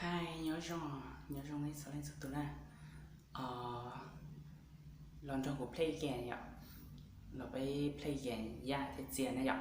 Hi, nyob zoo, nyob zoo nej txhua leej txhua tus na. Los nrog kuv play game yom, los peb play game yaj thiab txias na yom.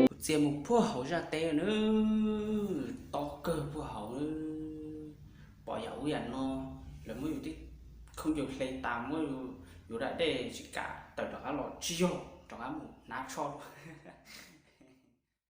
Kuv txia mus puag hauv zaj teb na, tob kawg puag hauv na. Pom yam ub yam no, lawv muab yus tej khaub ncaws hle tas, muab yus dam dej tsis kam tawm rov qab los tsis yog, rov qab mus hnav tsho lawm.